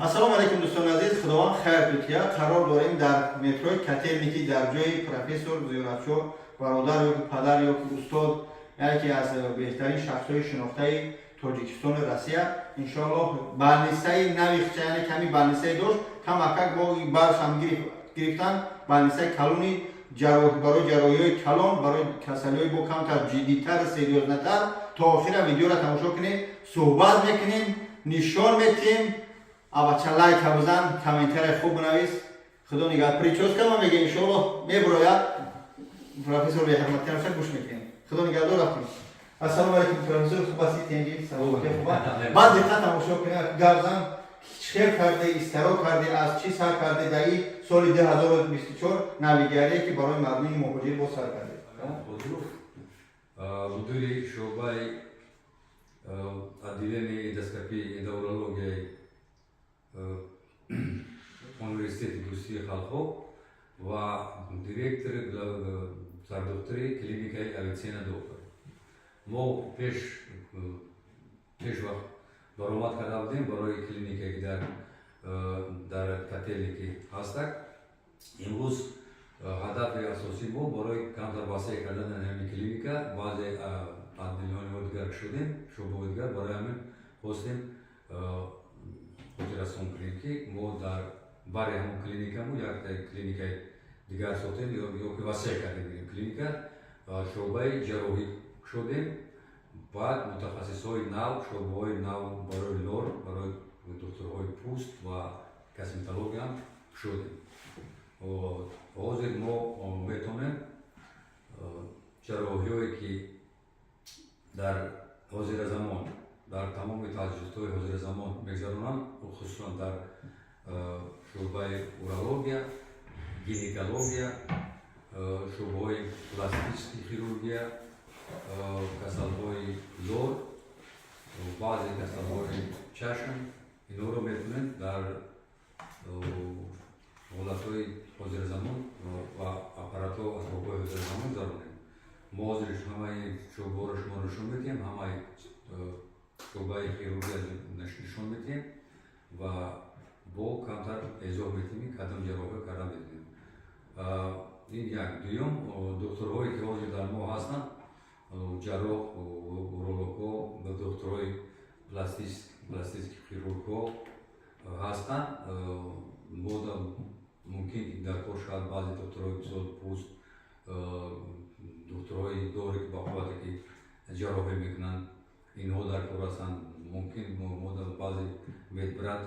Ассалому алайкум, дӯстони азиз. Худованд хайр тутия. Қарор дорем дар метрои Котельники, дар ҷои профессор Зиёратшо, бародар ё ки падар ё ки устод, яке аз беҳтарин шахсҳои шинохтаи Тоҷикистону Россия. Иншоаллоҳ, больницаи нави, яъне ками больницае дошт, камакак бо баршам гирифтан, больницаи калони барои ҷарроҳиҳои калон, барои касалиҳои бо камтар ҷиддитар, серьёзнатар. То охира видеоро тамошо кунед, суҳбат мекунем, нишон метиҳем. Абача, лайка бизан, комментария хуб бинавис. Худо нигаҳ. Прическа ма мега, иншоаллоҳ, меброяд. Профессор беҳурматӣ наша, гӯш мекунем. Худо нигаҳдор, рафтем. Ассалому алайкум, профессор. Хуб ҳастӣ, тенҷи, саломатӣ, хуба? Баъд диққат тамошо кунед. Гап зан, чӣ хел карде, истаро карде, аз чӣ сар карде дар ин соли 2024, навигарие, ки барои мардуми муҳоҷир боз сар карде? Мудири шӯъбаи отделении эндоскопии, эндоурологияи Университети дӯстии халқҳо ва директори, сардухтури клиникаи Авицена доктор. Мо пеш вақт баромад карда будем барои клиникае, ки дар Котельники ҳастак. Имрӯз ҳадафи асосии мо барои камтар васеъ кардани ҳамин клиника, баъзе отделениҳои дигар шудем, шӯъбаҳои дигар. Барои ҳамин хостем хотиррасон кунем, ки мо дар бари ҳамон клиникамо якта клиникаи дигар сохтем ё ки васеъ кардем клиника, шӯъбаи ҷарроҳӣ шудем. Баъд мутахассисҳои нав, шӯъбаҳои нав барои лор, барои духтурҳои пӯст ва косметологиям шудем. Ҳозир мо метавонем ҷарроҳиҳое, ки дар ҳозира замон, дар тамоми таҷҳизотҳои ҳозиразамон мегузаронанд, хусусан дар шӯъбаи урология, гинекология, шӯъбаҳои пластический хирургия, касалҳои лор, баъзе касалҳои чашм, инҳоро метавонем дар ҳолатҳои ҳозиразамон ва аппаратҳо, асбобҳои ҳозиразамон гузаронем. Мо ҳозир ҳамаи шӯъбаҳоро шумо нишон медиҳем, ҳамаи шӯъбаи хирургия нишон медиҳем ва бо камтар эзоҳ медиҳем, кадом ҷарроҳӣ карда метавонем. Ин як. Дуюм, духтурҳое, ки ҳозир дар мо ҳастанд, ҷарроҳ, урологҳо, духтурҳои пластический хирургҳо ҳастанд. Мо мумкин ки дар кор шавад баъзе духтурҳои, мисол, пӯст, духтурҳои доре, ки ба қуввате, ки ҷарроҳӣ мекунанд, инҳо дар кор ҳастанд. Мумкин мо баъзе медбрат,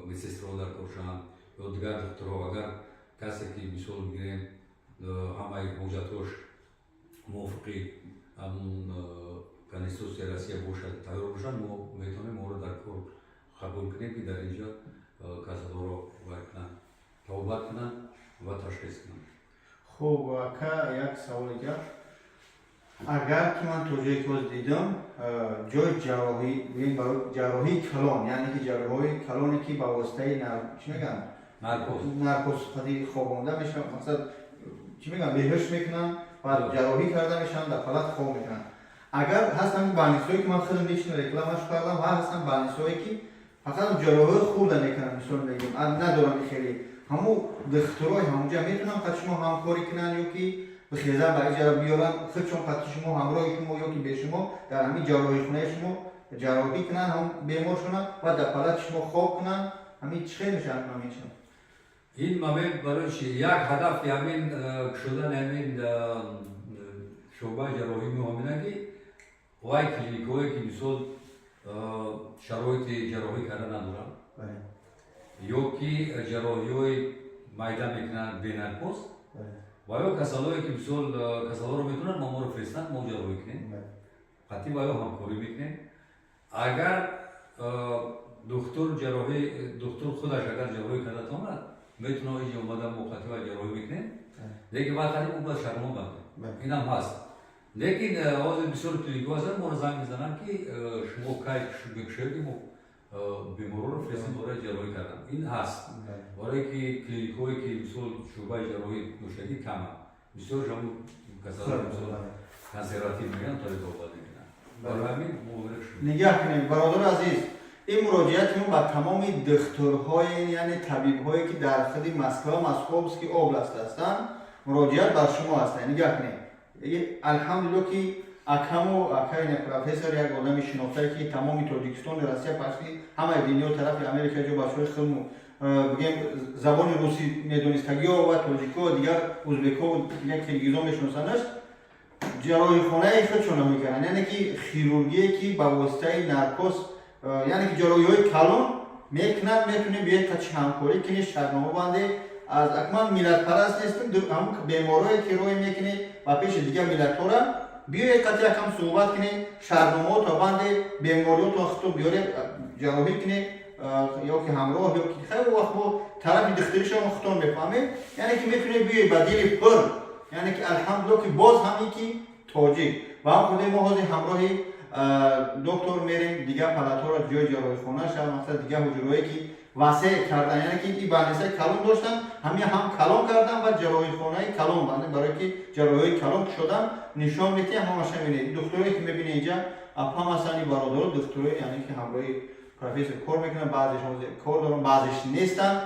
медсестраҳо дар кор шаванд ё дигар духтурҳо. Агар касе ки, мисол бигирем, ҳамаи ҳуҷҷатҳош мувофиқи ҳамун Конститутсияи Россия бошад, тайёр бошад, мо метавонем онро дар кор қабул кунем, ки дар инҷо касалҳоро вай кунанд, табобат кунанд ва ташхис кунанд. Хуб, ака, як саволи дигар. Агар ки ман то ҷое ки ҳоз дидам, ҷои ҷарроҳӣ, барои ҷарроҳии калон, яъне ки ҷарроҳии калоне, ки ба воситаи, чӣ мегӯянд, наркоз. Наркоз қади хобонда мешаванд, мақсад, чӣ мегӯянд, беҳуш мекунанд, баъд ҷарроҳӣ карда мешаванд, дар палат хоб мекунанд. Агар ҳастанд больницаҳое, ки ман худам лично рекламаш кардам, ва ҳастанд больницаҳое, ки фақат ҷарроҳиҳои хурда мекунанд, мисол мегӯем, надоранд хеле, ҳамун духтурои ҳамунҷа метавонанд қад шумо ҳамкорӣ кунанд ё ки бихезан ба иҷара биёранд худшон, қадти шумо, ҳамроҳи шумо ё ки бе шумо дар ҳамин ҷарроҳихонаи шумо ҷарроҳӣ кунанд, ҳам бемор шунанд ва дар палати шумо хоб кунанд? Ҳамин чӣ хел мешавад ҳамин? Ин момент барои чи як ҳадафи ҳамин шудани ҳамин шӯъбаи ҷарроҳӣ мо ҳамина, ки вай клиникҳое, ки, мисол, шароити ҷарроҳӣ карда надоранд ё ки ҷарроҳиҳои майда мекунанд бенаркоз ва ё касалое, ки, мисол, касалҳоро метавонанд мо моро фиристанд, мо ҷарроҳӣ кунем, қатъи ва ё ҳамкорӣ мекунем. Агар духтур ҷарроҳӣ, духтур худаш агар ҷарроҳӣ карда тавонад, метавонад иҷо омада, мо қатъи ва ҷарроҳӣ мекунем, лекин вай қатъи мо бояд шартнома бандем. Инам ҳаст. Лекин ҳозир бисёр клиникҳо ҳастанд, моро занг мезананд, ки шумо кай мекушоед, ки мо беморҳоро фиристем барои ҷарроҳӣ кардан. Ин ҳаст, барое ки клиникҳое, ки, мисол, шӯъбаи ҷарроҳӣ доштагӣ каманд. Бисёр ҳамун касалҳо, мисол, консерватив мегӯянд, тари табобат мекунанд. Барои ҳамин мо Нигаҳ кунем, бародари азиз. Ин муроҷиати мо ба тамоми духтурҳое, яъне табибҳое, ки дар худи Москва, Московский область ҳастанд, муроҷиат бар шумо ҳастанд. Нигаҳ кунед, алҳамдулилло, ки акаму акайна профессор, як одами шинохтае, ки тамоми Тоҷикистони, Россия, почти ҳамаи дунё, тарафи Америка ҷо бачаҳои хилму, бигем, забони русӣ медонистагиҳо ва тоҷикҳо, дигар узбекҳо, дигар киргизо мешиносандаш, ҷарроҳихонаи худшона мекарданд, яъне ки хирургие, ки ба воситаи наркоз, яъне ки ҷарроҳиҳои калон мекунанд. Метунем биёед, қачи ҳамкорӣ кунед, шартнома банде. Аз акман миллатпараст нестем, ҳамн беморое ки роҳӣ мекунед ба пеши дигар миллатҳора, биёед, қати якам суҳбат кунед, шартномаҳото банде, бемориҳото худтон биёред, ҷарроҳӣ кунед ё ки ҳамроҳ, ё ки хеле вақт бо тарафи духтуришамо худтон мефаҳмед. Яъне ки метунед биёед ба дили пур, яъне ки алҳамдулилло, ки боз ҳамин ки тоҷик ва ҳам худи мо ҳозир ҳамроҳи доктор мерем дигар палатҳоро, ҷои ҷарроҳихона шава, мақсад, дигар ҳуҷраҳое, ки васеъ кардан, яъне ки и больницаи калон доштан, ҳамин ҳам калон кардан ва ҷарроҳихонаи калон барое ки ҷарроҳиҳои калон кушодан, нишон медиҳем, ҳамаша мебинед. Духтурое ки мебинед инҷа, апам ҳастанд, бародаро, духтурои, яъне ки ҳамроҳи профессор кор мекунанд. Баъзеш кор доранд, баъзеш нестанд.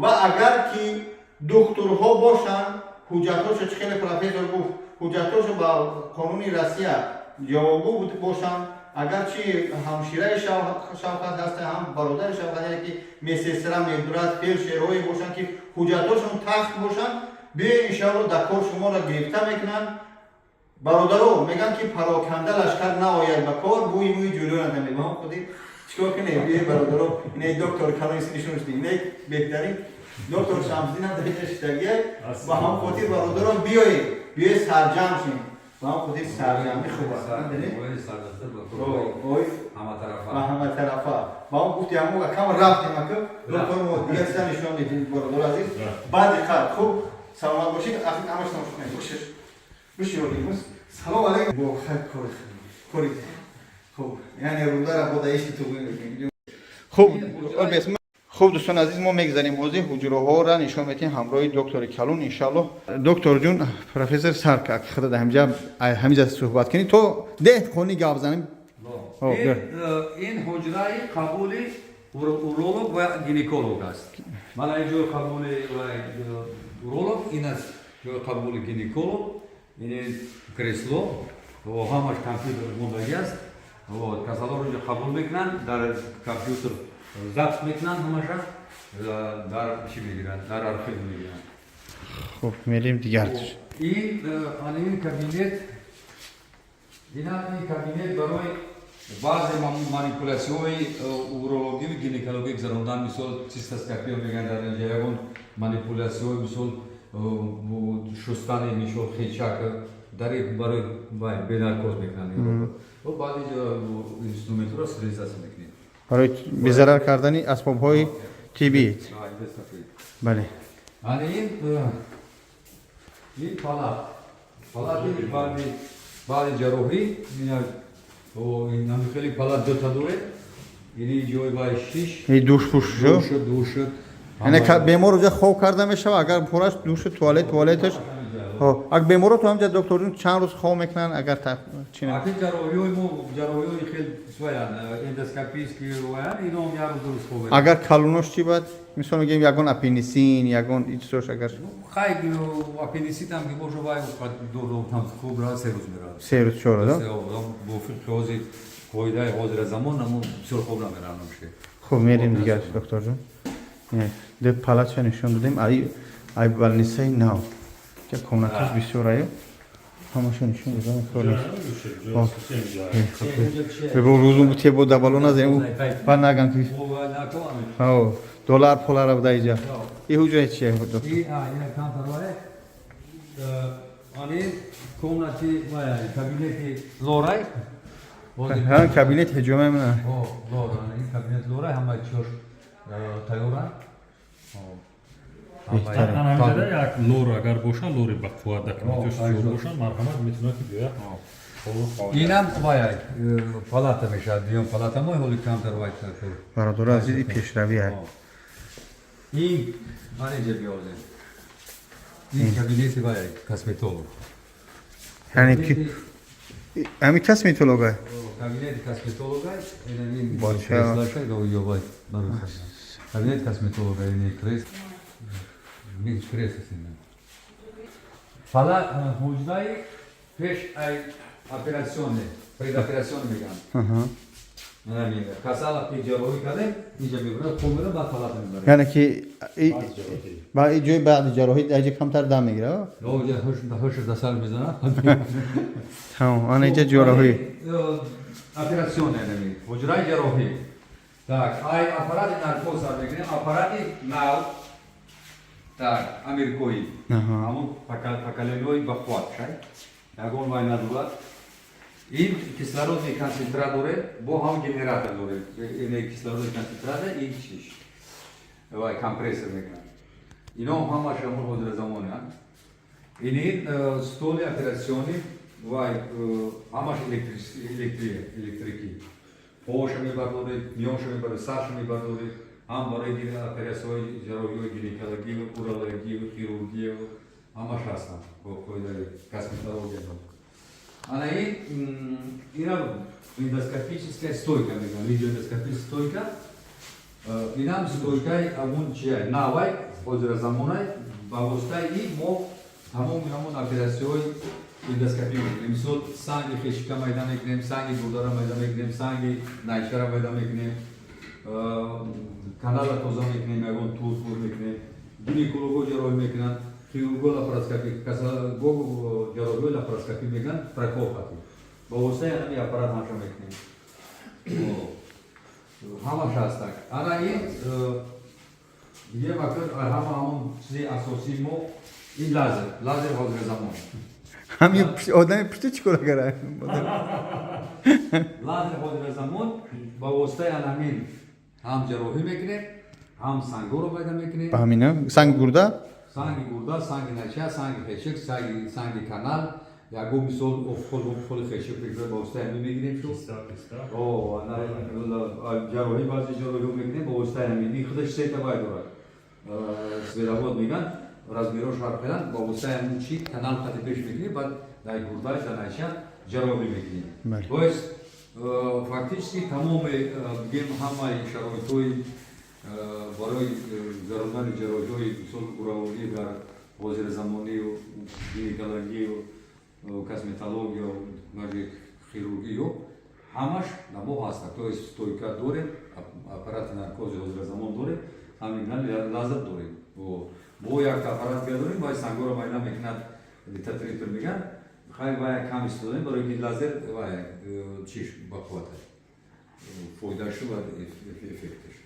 Ва агар ки духтурҳо бошанд, ҳуҷҷатҳошо, чӣ хеле профессор гуфт, ҳуҷҷатҳошо ба қонуни Россия ҷавобгӯ бошанд, агарчи ҳамшираи Шавкат ҳастанд, ҳам бародари Шавкат, яъне ки медсестра, медбрат, фелдшерҳое бошанд, ки ҳуҷҷатҳошон тахт бошанд, биё, иншоалло, дар кор шуморо гирифта мекунанд. Бародаро, мегӯянд, ки пароканда лашкар наояд ба кор, бӯи мӯи ҷӯлиён надамед. Ба ҳам худи чикор кунем? Биё, бародаро, инаи доктор калони нишон шудем, инаи беҳтарин доктор Шамсиддин ҳам дар инҷа шиштагия. Ба ҳам хотир, бародаро, биёед, биёед, сарҷамъ шем. Ба ҳам хотир сарҷамъӣ хуб аст. Ба ҳаматарафа ба ҳам гуфти ҳамо кам рафтем, ака доктор, мо дигар чиза нишон медиҳем. Бародаро азиз, ба диққат, хуб, саломат бошед. Ҳамаш тамошо кунед. Бошед, бишиёдимус. Салом алейкум. Бо хайр, кори кори хуб, яъне рудара бо даиши туғӣ мекунем. Хуб, хуб, дӯстони азиз, мо мегзарем, ҳозир ҳуҷраҳоро нишон медиҳем ҳамроҳи доктори калон, иншаллоҳ. Докторҷун, профессор, сар худа ҳамҷа, ҳамиҷа суҳбат кунед, то деҳ хони гап занем. Ин ҳуҷраи қабули уролог ва гинеколог аст. Мана ин ҷои қабули уролог, ин аст ҷои қабули гинеколог. Ин кресло, ҳамаш компютер мондагӣ аст. Касалоро инҷо қабул мекунанд, дар компютер запись мекунанд, ҳамаша дар чӣ мегиранд, дар архив мегиранд. Хуб, мерем дигар. Ин кабинет, ин кабинет барои баъзе манипулясияҳои урологию гинекологӣ гузарондан, мисол, цистоскопия мегӯянд дар инҷа, ягон манипулясияҳои, мисол, шустани, мисол, хечак дар барои бенаркоз мекунанд. Баъди инструментро стерилизатсия мекунем. Барои безарар кардани асбобҳои тиббӣ, бале. Ани ин палати баъди ҷарроҳӣ. Ин хеле палат дута дорем. Ини ҷои баи шиш. Душ пуш. Душ. Яъне бемор уҷа хоб карда мешава, агар пураш душу туалет, туалеташ. Аг беморо то ҳамҷа, докторҷун, чанд рӯз хоб мекунанд, агар чи? Аки ҷарроҳиҳои мо ҷарроҳиҳои хел ваян, эндоскопический ваян, ино як рӯз, 2 рӯз хоб. Агар калонош чӣ? Бад, мисол мегӯем, ягон аппендицит, ягон ичсош агар? Хай, аппендицит ҳам ки боша, вай там хуб ра 3 рӯз меравад. 3 рӯз, 4 рӯз. Мувофиқи ҳозир қоидаи ҳозира замон намо бисёр хоб намеранд. Хуб, мерем дигар, докторҷон. Ду палатша нишон додем. Ай больницаи нав комнаташ бисёр аю, ҳамаша нишон додам. Рӯзу тебо дабало назем, ба наган ки доллар полара буда. Иҷа и ҳуҷраи чия, доктор? Комнати, кабинети лорай. Кабинет ҳиҷома мена. Кабинет лорай, ҳамаи чиёш тайёранд. Як лор агар боша, лори бақувват, документош ҷор бошанд, марҳамат, метавонад ки биёяд. Инам вай палата мешавад, дуюм палата мо ҳоли камтар вай. Бародаро азизи, пешравӣ. Ин ман инҷа биёзем, ин кабинети вай косметолог. Яъне ки ҳамин косметолога? Кабинети косметолога, креслаша, кабинет косметолога, крес, крес. Фала ҳуҷраи пеш ай операционный, предоперационный мегӯянд. Касала ки ҷарроҳӣ кардем, инҷа мебарад, хун мера, баъд палата мебарад. Яъне ки ба ҷои баъди ҷарроҳӣ аҷа камтар дам мегирад? Ҳуш дасар мезанад. Тамом, ана инҷа ҷарроҳӣ. Операционная нами, ҳуҷраи ҷарроҳӣ. Так, ай аппарати наркоз сар мекунем, аппарати нав, так, америкоӣ. Ҳамон поколениҳои бақувват шай. Ягон вай надорад. Ин кислородный концентрат дорем, бо ҳам генератор дорем. Ин кислородный концентрат, ин чиш. Вай компрессор мекунад. Ино ҳамаш ҳамон ҳозиразамонанд. Ин столи операционный, вай ҳамаш электрикӣ. Поша мебардоред, миёнша мебардоред, сарша мебардоред, ҳам барои оператсияҳои ҷарроҳиҳои гинекологию, урологию, хирургию ҳамаш ҳастанд бо қоидаи косметология. Ана ин ина эндоскопическая стойка мегӯям, видеоэндоскопическая стойка. Инам стойкаи ҳамун чия навай, ҳозиразамонай, ба воситаи ин мо тамоми ҳамун оператсияҳои эндоскопӣ мекунем. Мисол, санги хешика майда мекунем, санги гурдара майда мекунем, санги найчара майда мекунем, канала тоза мекунем, ягон тур пур мекунем. Гинеколого ҷарроҳӣ мекунанд, хирурго лапароскопӣ, касалго ҷарроҳиҳои лапароскопӣ мекунанд, прокол хати. Ба воситаи ҳамин аппарат ҳамаша мекунем. Ҳамаш ҳастак. Ана ин бигем, акр ҳама ҳамон чизи асосии мо ин лазер, лазер ҳозиразамон. Ҳамин одами пушти чӣ кора кара? Лазер ҳозиразамон, ба воситаи ана ҳамин ҳам ҷарроҳӣ мекунем, ҳам сангоро пайда мекунем. Ба ҳамина санги гурда? Санги гурда, санги нача, санги хешик, санги канал, ягон мисол опухоли хешик мекунем, ба воситаи ҳамин мегирем шу. Ҷарроҳӣ, баъзе ҷарроҳиҳо мекунем ба воситаи ҳамин. Ин худаш сета вай дорад. Световод мегӯянд, размерош ҳар хеланд, ба воситаи ҳамин чи канал қати пеш мекунем, баъд дар гурдааш, дар найча ҷарроҳӣ мекунем. То есть фактически тамоми, бигем, ҳамаи шароитҳои барои гузарондани ҷарроҳиҳои, мисол, урологӣ дар ҳозиразамонию, гинекологию, косметологию, хирургию ҳамаш дар мо ҳастанд. То есть стойка дорем, аппарати наркози ҳозиразамон дорем, ҳамин лазер дорем. Бо як аппарат дига дорем, вай сангоро майда мекунад, литотриптор мегӯянд. Хай, вай кам истифода барои ки лазер вай чиш бақувват, фоидашу ва эффекташ.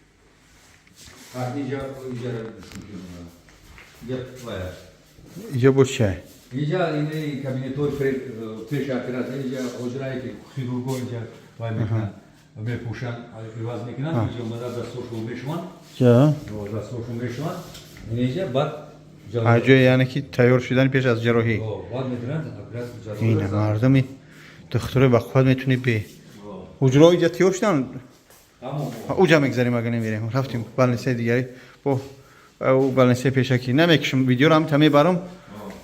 Инҷа вай. Инҷа боз чай? Инҷа ини кабинетҳои пеши оператсия, инҷа ҳуҷрае ки хирурго инҷа вай мекунанд, мепӯшанд, иваз мекунанд, инҷа омада дастошон мешуванд. Дастошон мешуванд. Инҷа баъд ҷое, яъне ки тайёр шудани пеш аз ҷарроҳӣ. Баъд метавонанд оператсия. Ина мардуми духтурои бақувват метавонӣ бе ҳуҷраҳо инҷа тайёр шуданд. Уҷа мегзарем, агар намерем. Рафтем больницаи дигари, бо больницаи пешакӣ намекушам, видеоро ҳам та мебарам,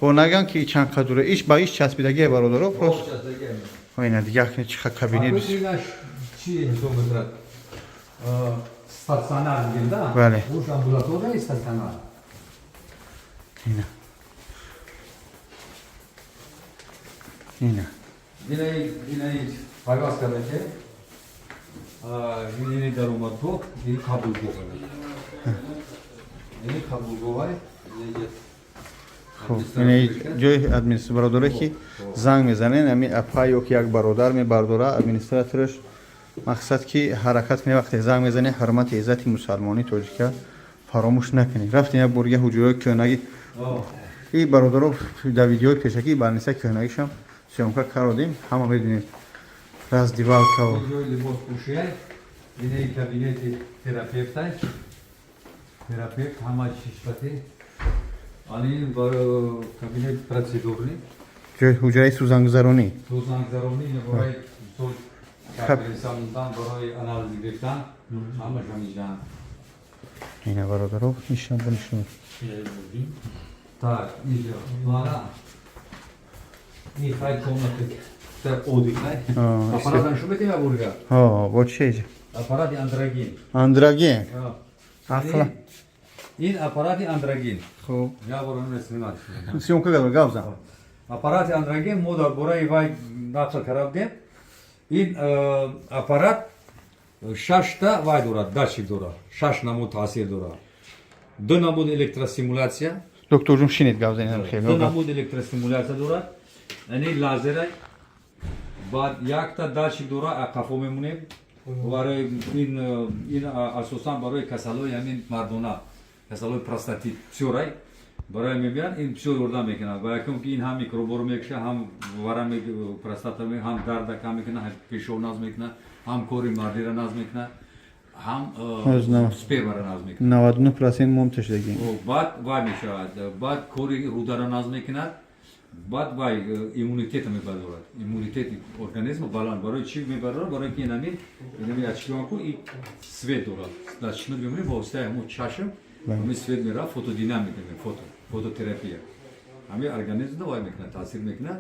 бо наган ки чанд қадура иш ба иш часпидагие, бародаро, просто ина дига чӣ кабинет. Чи ҳисоб мекунад, стационар мегӯем да? Бале. Уш амбулатория, стационар. Ина, ина. Инаи пайваст карда ки ини даромадгоҳ, ини қабулгоҳ, ини қабулгоҳай. Хуб, ҷои бародаре ки занг мезанен, ами апа ё ки як бародар мебардора, администратораш. Мақсад ки ҳаракат кунед, вақте занг мезанед, ҳурмати иззати мусалмонӣ тоҷика фаромӯш накунед. Рафтем як борга ҳуҷраҳои кӯҳнагӣ. И бародаро, дар видеои пешакӣ больницаи кӯҳнагишам съёмка кардем, ҳама медонем, раздевалкао. Ҷои либоспӯшиай, инаи кабинети терапевтай, терапевт ҳама чишпати, ани кабинет процедурный. Ҷои ҳуҷраи сӯзангузаронӣ. Сӯзангузаронӣ барои, мисол, капельница мондан, барои анализ гирифтан ҳамаш ҳамиҷаанд. Ина, бародаро, нишон бо нишон. Так, инҷа мана ин хай комната. Аппарат нишон медиҳем абурга. Ҳо, бо чи? Аппарати андроген. Андроген. Ақла. Ин аппарати андроген. Хуб. Я бор снимать. Съёмка кардам, гап зан. Аппарати андроген мо дар бораи вай нақл карда будем. Ин аппарат шашта вай дорад, датчик дорад. Шаш намуд таъсир дорад. Ду намуд электростимуляция. Докторҷон, шинед, гап занед хеле. Ду намуд электростимуляция дорад. Яъне лазера, баъд якта датчик дорад, қафо мемонем. Барои ин асосан барои касалҳои ҳамин мардона, касалҳои простатит бисёрай барои мебиёнд, ин бисёр ёрдам мекунад. Ба якум ки ин ҳам микроборо мекуша, ҳам варами простата, ҳам дарда кам мекунад, ҳам пешоб наз мекунад, ҳам кори мардиро наз мекунад, ҳам спермаро наз мекунад. 99% момташдагӣ. Баъд вай мешавад, баъд кори рударо наз мекунад, баъд вай иммунитета мебардорад, иммунитети организма баланд. Барои чӣ мебардорад? Барои ки инами ачкианку и свет дорад дар чишмат мемонӣ, воситаи ҳамон чашм ҳамин свет меравад, фотодинамика, фототерапия ҳамин организмда вай мекунад, таъсир мекунад,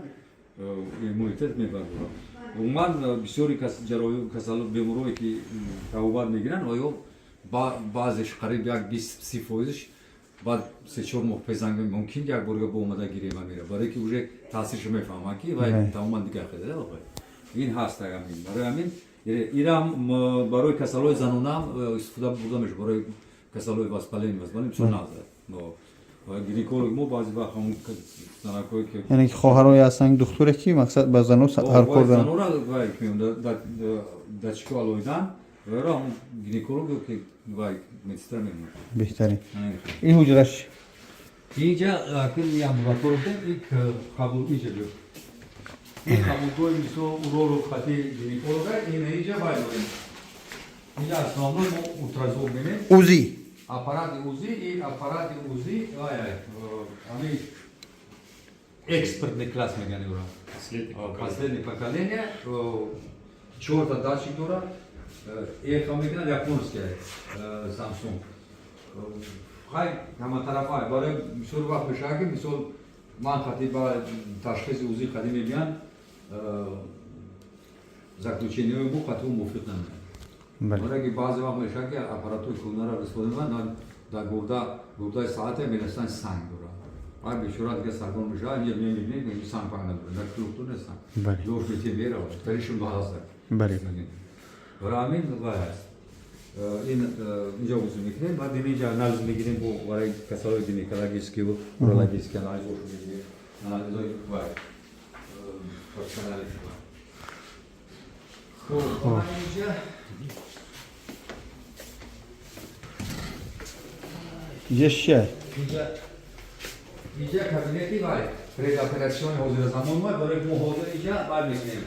иммунитет мебардорад. Умуман, бисёри касало, беморое ки табобат мегиранд, оё баъзеш, қариб як 20-30 фоизш баъд 3-4 моҳ пезанг мумкин як борга бо омада гирема мера, барое ки уже таъсиршо мефаҳманд, ки вай тамоман дигар хеле ин ҳаст. Ҳамин барои ҳамин инам барои касалҳои занонаам истифода бурда мешавад, барои касалҳои воспаление бисёр нағз. Гинеколог мо баъзе вақт ҳамон занакое ки Яъне ки хоҳарое ҳастанд, духтуре ки мақсад ба зано ҳар кор доранд. Занора вай датчико алоҳидан вайро ҳамон гинеколог ки вай медсестра мемонад. Беҳтарин. Ин ҳуҷраш? Инҷа акн амбулатория будем, ик қабул инҷа биё. Ин қабулгоҳи мисол уролог хати гинеколога, ин инҷа вай дорем. Инҷа основной мо ультразвук менем. УЗИ. Аппарати УЗИ и аппарати УЗИ вай ами экспертный класс мегӯянд ӯро. Последнее поколение, чорта датчик дорад, эхо мекунад, японская, Samsung. Хай, ҳаматарафа барои бисёр вақт мешавад, ки мисол ман хати ба ташхиси УЗИ қадим мебиёнд, заключениҳои мо қатъи мувофиқ намеяд. Барое ки баъзе вақт мешавад, ки аппаратури кӯҳнаро истифода мекунанд, дар гурда, гурдаи саате менависанд, санг дорад. Ай бечора дига саргон мешавад, инҷа мебинед, санг панг надорад, дар клубту нестан. Ёш мети меравад, таришум ба ҳаст. Барои ҳамин вай ҳаст. Ин инҷа УЗИ мекунем, баъд инҷа анализ мегирем бо барои касалҳои гинекологический, урологический анализҳошо мегирем, анализҳои вай профессионали. Хуб, инҷа Инҷа чия? Инҷа кабинети вай предоперационный ҳозиразамон вай, барои мо ҳозир инҷа вай мекунем,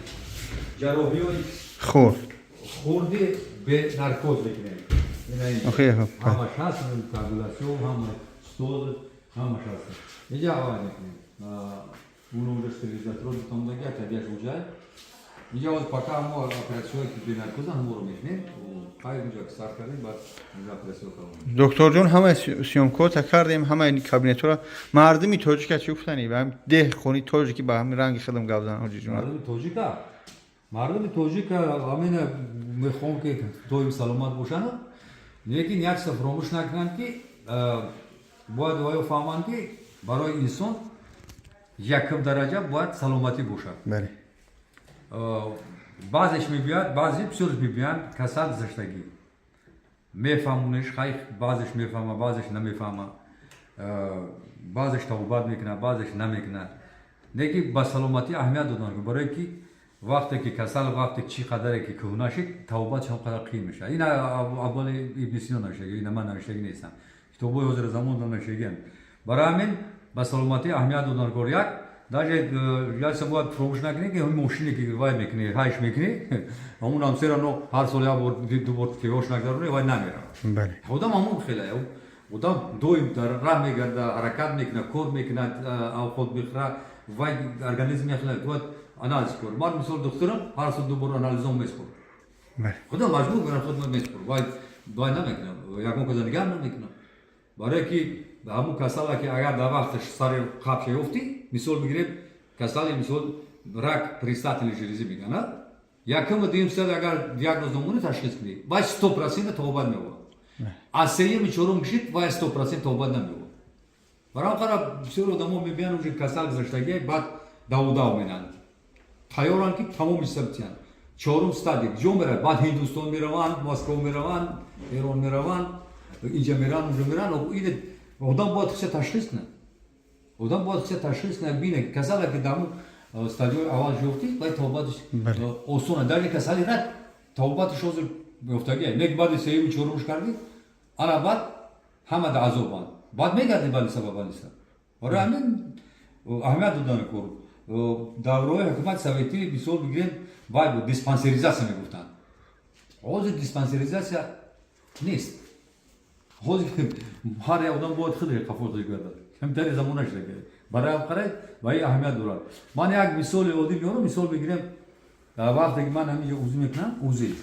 ҷарроҳиҳои хурд. Хурди бе наркоз мекунем. Ҳамаш ҳаст, коагуляция, ҳама стол, ҳамаш ҳаст. Инҷа вай мекунем, уно уже стерилизатор битондаги табиаш уҷай. Инҷа ҳозир пока мо оператсияое ки бе наркоза ҳаморо мекунем. Хайр, инҷа сар кардем, баъд инҷа оператсия кардем. Докторҷон, ҳама съёмкота кардем, ҳама кабинетҳоро. Мардуми тоҷика чӣ гуфтанӣ? Ба ҳам деҳқони тоҷики, ба ҳамин ранги худам гап зан, ҳоҷиҷон. Мардуми тоҷика ҳамина мехоҳам, ки доим саломат бошанд, лекин як чиза фаромӯш накунанд, ки бояд ваё фаҳманд, ки барои инсон якум дараҷа бояд саломатӣ бошад. Баъзеш мебиёяд, баъзе бисёрш мебиёянд, касал гузаштагӣ, мефаҳмонеш, хай, баъзеш мефаҳма, баъзеш намефаҳма, баъзеш тавбат мекунад, баъзеш намекунад. Лекин ба саломатӣ аҳамият додан, барое ки вақте ки касал, вақте чӣ қадаре ки кӯҳна шид, тавбат чӣ қадар қиин мешавад. Ин аввали Ибни Сино навиштагӣ, ина ман навиштагӣ нестам, китобҳои ҳозири замон навиштагианд. Барои ҳамин ба саломатӣ аҳамият додан кор. Як даже яса бояд фаромӯш накунӣ, ки ҳамин мошине ки вай мекунӣ, ҳайш мекунӣ, ҳамун ҳам серано ҳар сол як бор, ду бор ТОш нагзаронӣ, вай намеравад. Одам ҳамон хеле одам доим дар раҳ мегарда, ҳаракат мекунад, кор мекунад, авқот мехӯрад, вай организм мехӯрад, бояд анализ кор. Ман мисол духтурам, ҳар сол ду бор анализом меспорам. Худо маҷбур кунад, худ меспорам, вай намекунам, ягон каза нигар намекунам, барое ки ҳамун касала ки агар дар вақташ сари қабша ёфтӣ, мисол бигирем, касали мисол Рак предстательной железы мегӯянд. Якуму дуюм стадия агар диагноз намонӣ, ташхис кунӣ, вай 100% табобат меёбад. Аз сеюми чорум кишид, вай 100% табобат намеёбад. Барои ҳам қара бисёр одамо мебиёнд, уже касал гузаштагӣ, баъд давудав менанд, тайёранд, ки тамоми чиза битиҳанд. Чорум стадия ҷо меравад, баъд Ҳиндустон мераванд, Москва мераванд, Эрон мераванд, инҷа мераванд, унҷо мераванд. Ин одам бояд хиса ташхис кунад, одам бояд хиса ташхис кунад, бинад касала ки дар стадияи аввал ёфтӣ, вай табобаташ осона. Даже касали рак табобаташ ҳозир ёфтагия не, баъди сеюми чорумш кардӣ, ана баъд ҳама да азобанд, баъд мегардӣ балиса ба балиса. Барои ҳамин аҳамият додани кор. Давраҳои ҳукумати советӣ, мисол бигирем, вай буд, диспансеризатсия мегуфтанд. Ҳозир диспансеризатсия нест. Ҳозир ҳар як одам бояд худаш қафо гардад, камтари замонаш. Барои қарай ва ин аҳамият дорад. Ман як мисоли оддӣ меорам. Мисол бигирем, вақте ки ман ҳаминҷо УЗИ мекунам, УЗИ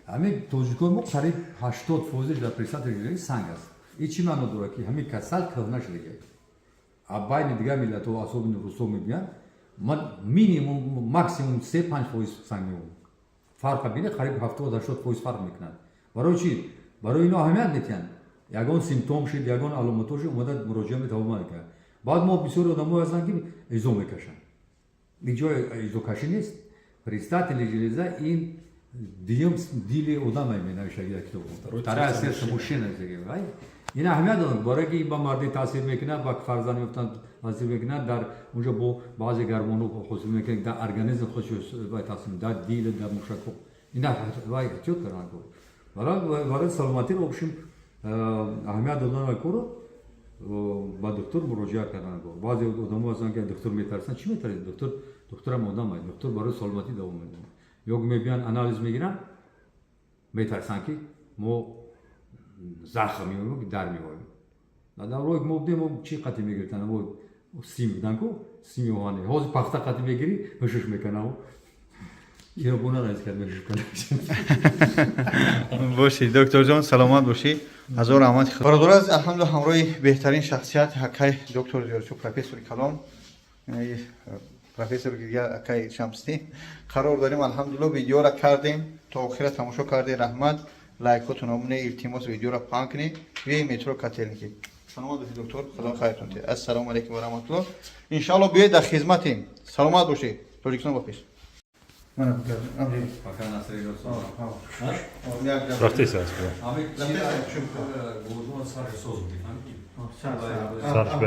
ҳамин тоҷикои мо қариб 80 фоизаш дар предстательной санг аст. Ин чӣ маъно дорад? Ки ҳамин касал кӯҳна шудагӣ. А байни дигар миллатҳо, особенно русҳо, мебиёнд, ман минимум, максимум 3-5 фоиз санг меёбам. Фарқа бинед, қариб 70-80 фоиз фарқ мекунад. Барои чӣ? Барои ино аҳамият метиҳанд. Ягон симптом шид, ягон аломатҳо шид, омада муроҷиа метавонад кард. Баъд мо бисёри одамое ҳастанд, ки изо мекашанд. Ин ҷои изокашӣ нест. Предстательная железа ин дуюм дили одам менавишад дар китоб, вторая сердце мужчина. Ин аҳамият дорад, барое ки ин ба мардӣ таъсир мекунад, ба фарзанд ёфтан таъсир мекунад, дар унҷо бо баъзе гормонҳо ҳосил мекунад, дар организм худш таъсир, дар дил, дар мушакҳо. Ина вай эҳтиёт кардан. Барои саломатӣ, в общем, аҳамият додан корро, ба духтур муроҷиат кардан. Баъзе одамо ҳастанд, ки духтур метарсанд. Чӣ метарсед? Духтур, духтурам одам аст, духтур барои саломатӣ даво медиҳад. Ё мебиёнд, анализ мегиранд, метарсанд, ки мо захм меоем, ки дар меоем. Дар давраҳое ки мо будем, мо чӣ қатӣ мегирифтанд? Мо сим будан ку, сими оҳанӣ. Ҳозир пахта қатӣ мегирӣ, ҳушуш мекунам. Иробона раис кард, мешуш. Бошӣ, докторҷон, саломат бошӣ, ҳазор раҳмати. Бародар аз алҳамдулилла, ҳамроҳи беҳтарин шахсият, акай доктор Зиёрчук, профессори калом, профессор дигар, акай Шамсиддин қарор дорем. Алҳамдулилла, видеора кардем, то охира тамошо кардем, раҳмат. Лайкотон омоне, илтимос, видеора паҳн кунед. Вии метро Котельники. Саломат бошед, доктор, худо хайртон диҳад. Ассалому алайкум ва раҳматуллоҳ. Иншаалло, биёед, дар хизматем. Саломат бошед. Тоҷикистон ба пеш. Пока на встречу. Рафтеса аст. Гурдон сарш соз буди, фаҳмидӣ? Сарш бе.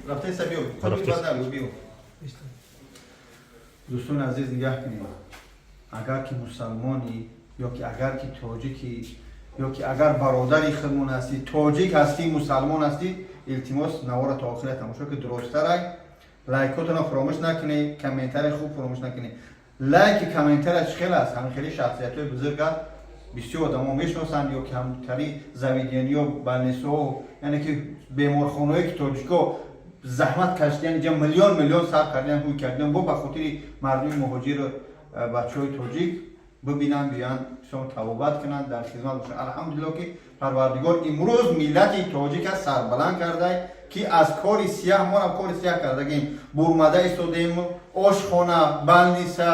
Рафтеса, биё. Рафтеса. Биё. Дӯстони азиз, нигаҳ кунед. Агар ки мусалмонӣ ё ки агар ки тоҷикӣ ё ки агар бародари худмон ҳастӣ, тоҷик ҳастӣ, мусалмон ҳастӣ, илтимос, навора то охира тамошо ки дурусттарай. Лайкотона фаромӯш накунед, комментарий хуб фаромӯш накунед. Лайки, комментария чӣ хел аст? Ҳамин хели шахсиятҳои бузурга бисёр одамо мешиносанд ё ки ҳамтари заведения ё больница ҳо, яъне ки беморхонаҳое, ки тоҷико заҳмат кашидан, инҷа миллион миллион сарф кардан, ҳуй кардан бо ба хотири мардуми муҳоҷир, бачаҳои тоҷик бибинанд, биёянд, сон табобат кунанд, дар хизмат бошанд. Алҳамдулилло, ки Парвардигор имрӯз миллати тоҷика сарбаланд карда, ки аз кори сияҳ, монам кори сияҳ кардагим, бурмада истодем, ошхона, больница,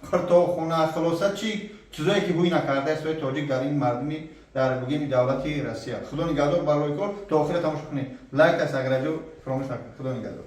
қиртоқхона, хулоса, чӣ чизое ки ҳуй накарда истои тоҷик дар ин мардуми, дар бугини давлати Россия. Худо нигаҳдор. Барои кор то охира тамошо кунед. Лайк аст, аграҷо фаромӯш накунед. Худо нигаҳдор.